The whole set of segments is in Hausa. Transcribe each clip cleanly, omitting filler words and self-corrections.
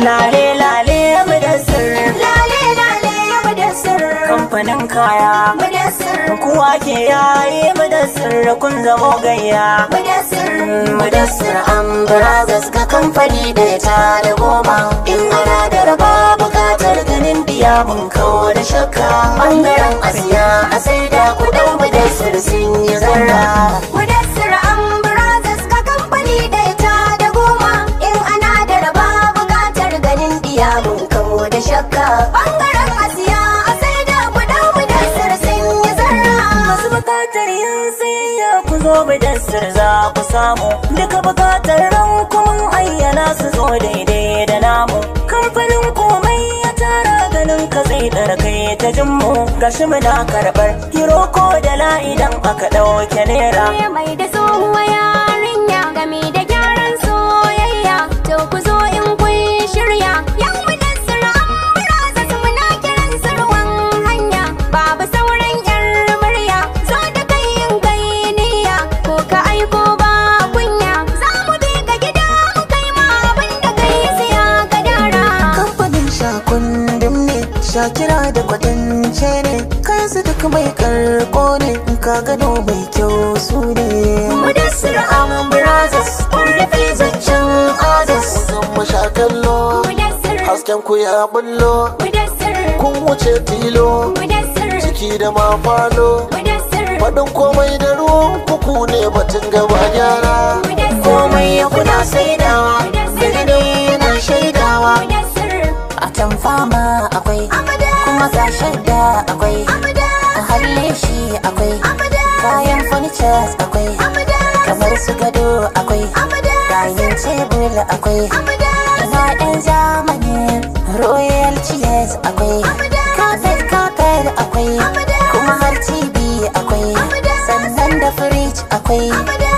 Lale lale Mudassir, Lale lale Mudassir, kamfanin kaya Mudassir, kuwa ke yayi Mudassir, kun zamo gayya. Mudassir, Mudassir an Brothers ga kamfani ɗaya ta da goma. In ana da raba bukatar ganin biya mun kawo da shakka. Bangaren asiya a sai da ku dau Mudassir sun yi zarra. Mudassir an Brothers ga kamfani ɗaya ta da goma. In ana da raba bukatar ganin diya mun kawo da shakka. Bangaren asiya a sai da ku dau Mudassir sun yi zarra. Masu bukatar yin sayayya ku zo Mudassir za ku samu. Duka bukatar ranku mun ayyana su zo daidai da namu. Kamfanin komai ya tara ganin ka zai ɗara kai ta jinmu. Gashi muna karɓar hero ko dala idan aka ɗauke naira. Mai da tsohuwa yarinya game da gyaran soyayya, to ku zo in kun shirya. Yau Mudassir an Brothers muna kiran sarwan hanya, babu sauran yar murya, zo da kai in kai niyya, ko ka aiko ba kunya, za mu bi ka gida mu kai ma abin da kai siya ka dara. Kamfanin shakundum ne, shakira da kwatance ne, kansu duk mai karko ne, in ka gano mai kyau su ne. Mudassir an Brothers kun rufe zancen azas. Zan masha kallo, Mudassir, hasken ku ya bullo, Mudassir, kun wuce tilo, Mudassir, ciki da mafalo. Mudassir, Faɗin komai da ruwan kuku ne batun gaba gyara. Mudassir, Komai kuna saidawa, birni na shaidawa. Mudassir, A tamfa ma akwai, Amada, kuma ga shadda akwai, Amada, a halle shi akwai, Amada, kayan furnitures akwai, Amada, kamar su gado akwai, Amada, dining table akwai, Amada, na ɗan zamani royal chairs akwai, carpet carpet akwai, kuma har TV akwai, sannan da fridge akwai,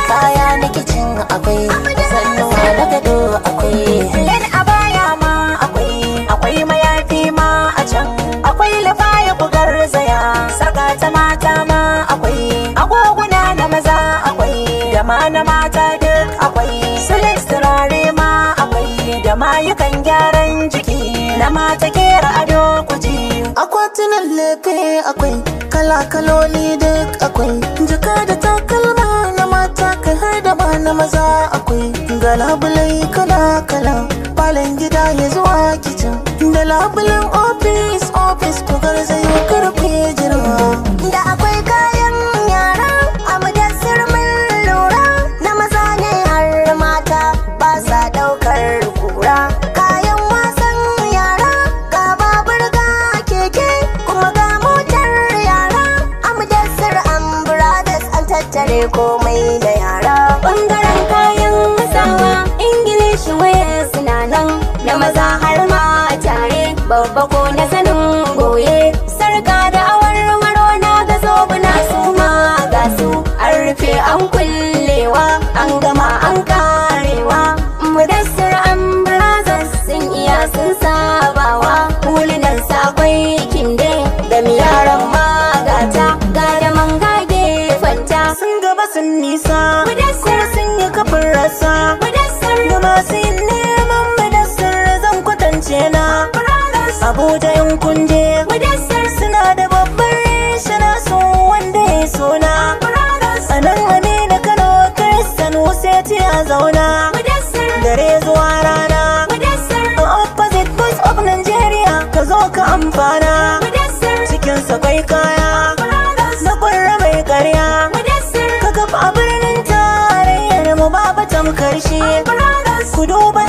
kaya na kicin akwai, sannan na gado akwai. Yan abaya ma akwai, akwai mayafi ma a can, akwai lafaya bugar zaya, sarka ta mata ma akwai, agoguna na maza akwai, da ma na mata duk akwai, silex turare ma akwai, da mayukan gyaran jiki na mata kera ado kuji. Akwatunan lefe akwai, kala-kaloli duk akwai, jaka da takalma na mata kai har da ma na maza akwai, ga labulai kala-kala, falon gida ya zuwa kicin, da labulen ofis ofis ku garzayo karfe jira. Da akwai kayan yara a Mudassir mun lura, na maza ne har mata ba sa daukar kura. Kayan wasan yara ga babur ga keke kuma ga motar yara. A Mudassir an Brothers an tattare komai da yara. Bangaren kayan sawa English wear suna nan na maza har matare, babba ko na sanin goye. Sarka da awarwaro na ga zobuna su ma ga su, an rufe an kullewa an gama an karewa. Mudassir an Brothers sun iya sun sabawa, hulunan sakwai kinde da miyaran magata ga da manga gefanta. Sun gaba sun nisa, Mudassir, kuma sun yi kafin rasa. Mudassir, Da masu yin neman Mudassir zan kwatance na. Brothers, Abuja in kunje, Mudassir, suna da babbar reshe su wanda ya suna. Brothers, A nan Aminu Kano Christian Wuseti ya zauna. Mudassir, Dare zuwa rana, Mudassir, a opposite Voice of Nigeria ka zo ka amfana. Mudassir, Cikin kwai kaya, Brothers, na ƙwarra mai karya. Mudassir, Ka kafa a birnin tarayyar mu babu tamkar shi. Brothers, Ku duba